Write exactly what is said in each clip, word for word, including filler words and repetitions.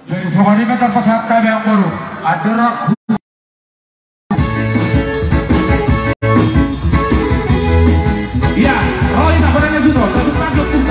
Jadi songon i ma tarpasahat hami, amang boru. Andorang. Ia, ro hita, hona na sudo, na sudo, na sudo.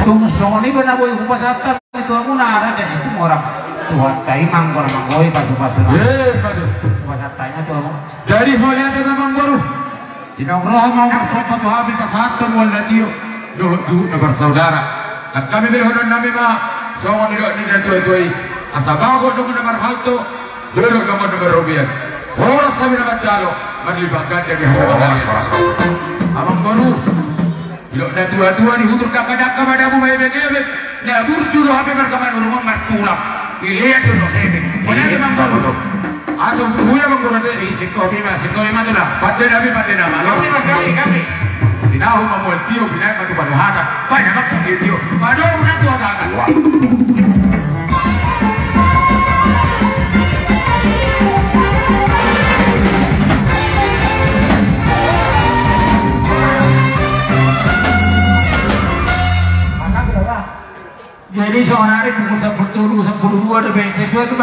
Tung songon i pe na boi hupasahat hami tu hamuna, rade, Situmorang. Tuhanta i ma manggor manggoi pasu-pasuna. Eh, padu. Hupasahat hami ma tu hamu. Jadi, mauliate ma, amang boru. Inang roha ma marsomba tu hami pasahathon mual na tio dohot juhut na marsaudara. Nang hami pe dohononnami ma songon nidok ni natua-tua i: asa bagot dongan na marhalto, dolok dongan na marrobean. Horas hami na manjalo, marlipat ganda di hata. Horas, horas, horas. Amang boru, didok natua-tua, di hutur dangka-dangka ma dabu maebek-ebek. Na burju do hape marga Manurung on martulang. Dilean do dohot ebek. Bona, iya, amang boru. Asa usung huya, amang boru, ate. Singkopi ma, singkopi ma, tulang. Pande nami, pande nama. Kami ma, kami, kami. Tinahu ma mual tio, binaen ma tu panuhatan. Baen ma singgi tio. Padomu na tu agaga. Wah. Jadi, sonari pukul sampulu tolu, sampulu dua dope, sesuai tu